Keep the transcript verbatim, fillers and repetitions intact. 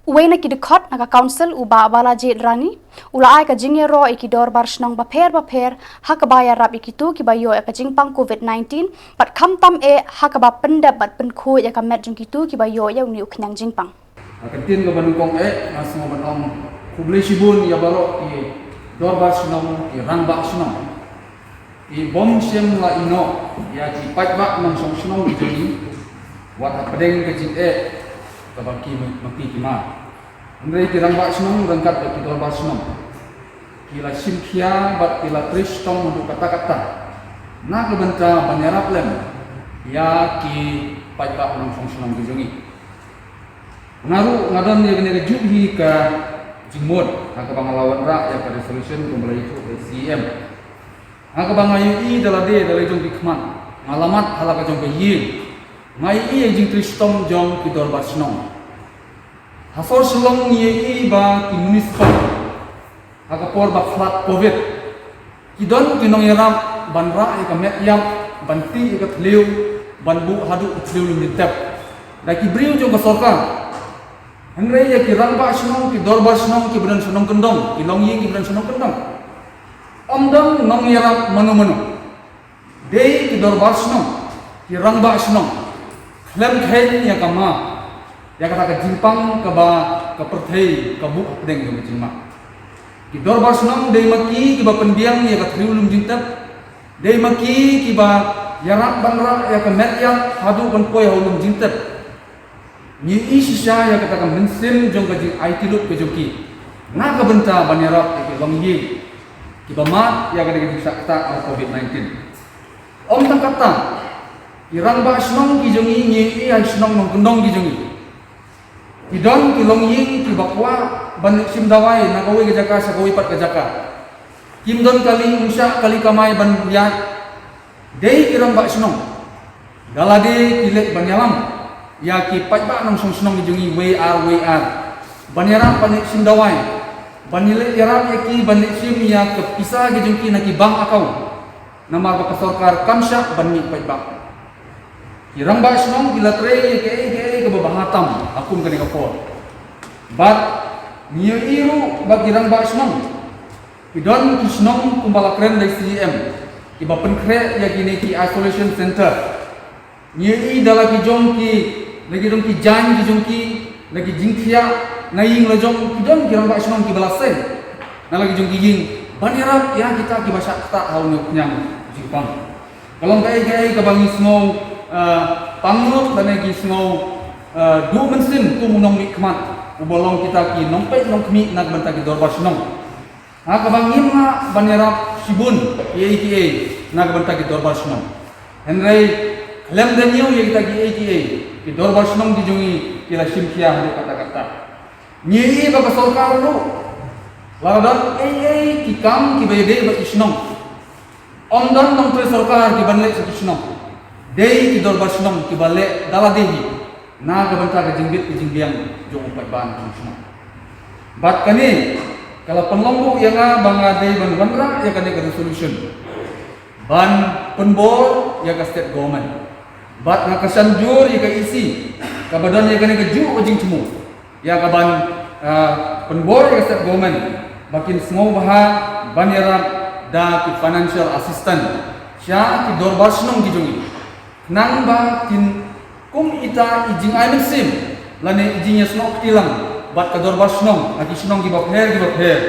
Uwei na ki dkhot na ka Council, u Bah Balajied Rani, u la ai ka jingïaroh ïa ki dorbar shnong bapher bapher ha kaba ïarap ïa kito kiba ïoh ïa ka jingpang COVID nineteen, bad khamtam eh ha kaba pyndep bad pynkhuid ïa ka met jong kito kiba ïoh ïa une u khñiang jingpang. Ha ka ktien kaba nyngkong eh nga sngew ban ong khublei shibun ïa baroh ki dorbar shnong, ki rangbah shnong, ki bym shym la ïehnoh ïa ki paidbah nongshong shnong ki jong ngi, wat hapdeng ka jingeh kaba ki ma ki ki mad. Hynrei ki rangbah shnong ryngkat bad ki dorbar shnong ki la shim khia bad ki la trei shitom haduh katta katta na ka bynta ban ïarap lem ïa ki paidbah nongshong shnong ki jong ngi. Nga ruh nga don ïa kane kajuh hi ka jingmut ha kaba nga la wanrah ïa ka resolution kumba la ïathuh da ka C E M. Ha kaba nga ïohi da lade da la jong ki khmat, nga la mad ha la ka jong ka ïing, nga ïohi ïa ka jingtrei shitom jong ki dorbar shnong. Ha sor Shillong ngi ïohi ba ki municipal ha ka por ba khlad COVID, ki don ki nongïarap ban rah ïa ka met ïap, ban tih ïa ka thliew, ban buh haduh ka thliew lum jingtep da ki briew jong ka sorkar. Hynrei ïa ki rangbah shnong, ki dorbar shnong kiba don shnong kyndong, ki longïing kiba don shnong kyndong, ym don nongïarap mano mano. Dei ki dorbar shnong, ki rangbah shnong, khlem kheiñ ïa ka map ïa kata ka jingpang kaba ka pyrthei ka buh hapdeng jong ka jingmap. Ki dorbar shnong dei ma ki kiba pynbiang ïa ka thliew lum jingtep, dei ma ki kiba ïarap ban rah ïa ka met ïap haduh ban poi ha u lum jingtep. Ngi ïohi shisha ïa kata ka mynsiem jong ka jingaiti lut ka jong ki na ka bynta ban ïarap ïa ki longïing kiba mad ïa kata ka jingshah ktah COVID nineteen. Ym tang katta, ki rangbah shnong ki jong ngi, ngi ïohi ha ki shnong nongkyndong ki jong ngi, ki don ki longïing kiba kwah ban leit shim dawai na kawei ka jaka sha kawei pat ka jaka. Kim don kali umshah kali kamai ban ïaid. Dei ki rangbah shnong da lade ki leit ban ïalam ïa ki paidbah nongshong shnong ki jong ngi wei ar wei ar, ban ïarap ban leit shim dawai, ban leit ïarap ïa ki ban leit shim ïa ka pisa ki jong ki na ki bank account. Namar ba ka sorkar kam shah ban mih paidbah. Ki rangbah shnong ki la trei ïa kaei kaei kaba bha tam ha kum kane ka por. Bad ngi ïohi ruh ba ki rangbah shnong, ki don ki shnong kumba la kren da i C E M, kiba pynkhreh ïa kine ki isolation center. Ngi ïohi da la ki jong ki, la ki jong ki jaiñ ki jong ki, la ki jingthiah na ïing la jong, ki don ki rangbah shnong kiba la seng na la ki jong ki ïing ban ïarap ïa kita kiba shah ktah ha une u khñiang jingpang. Ka long kaei kaei kaba ngi sngew, ah, pangnud lane ngi sngew, ah, duh mynsiem kum u nongmihkhmat uba long kita ki nongpeit nongkhmih na ka bynta ki dorbar shnong. Ha kaba ngim lah ban ïarap shibun kiei kiei na ka bynta ki dorbar shnong. Hynrei khlem da ñiew ïa kita kiei kiei, ki dorbar shnong ki jong ngi ki la shim khia haduh katta katta. Ngi ïohi ba ka sorkar ruh, lada don ei ei ki kam kiba ïadei bad ki shnong, ym don nongtrei sorkar kiban leit sha ki shnong. Dei ki dorbar shnong kiba leh da lade hi na ka bynta ka jingbit ka jingbiang jong u paidbah nongshong shnong. Bad kane ka la pynlong ruh ïa nga ba nga dei ban wanrah ïa kane ka resolution ban pynbor ïa ka state government. Bad nga kyrshan jur ïa ka E C kaba don ïa kane kajuh ka jingthmu, ïa kaban, ah, pynbor ïa ka state government ba kin sngewbha ban ïarap da ki financial assistance sha ki dorbar shnong ki jong ngi, khnang ba kin kum ita i jingai mynsiem lane i jingïasnoh kti lang bad ka dorbar shnong ha ki shnong kiba pher kiba pher,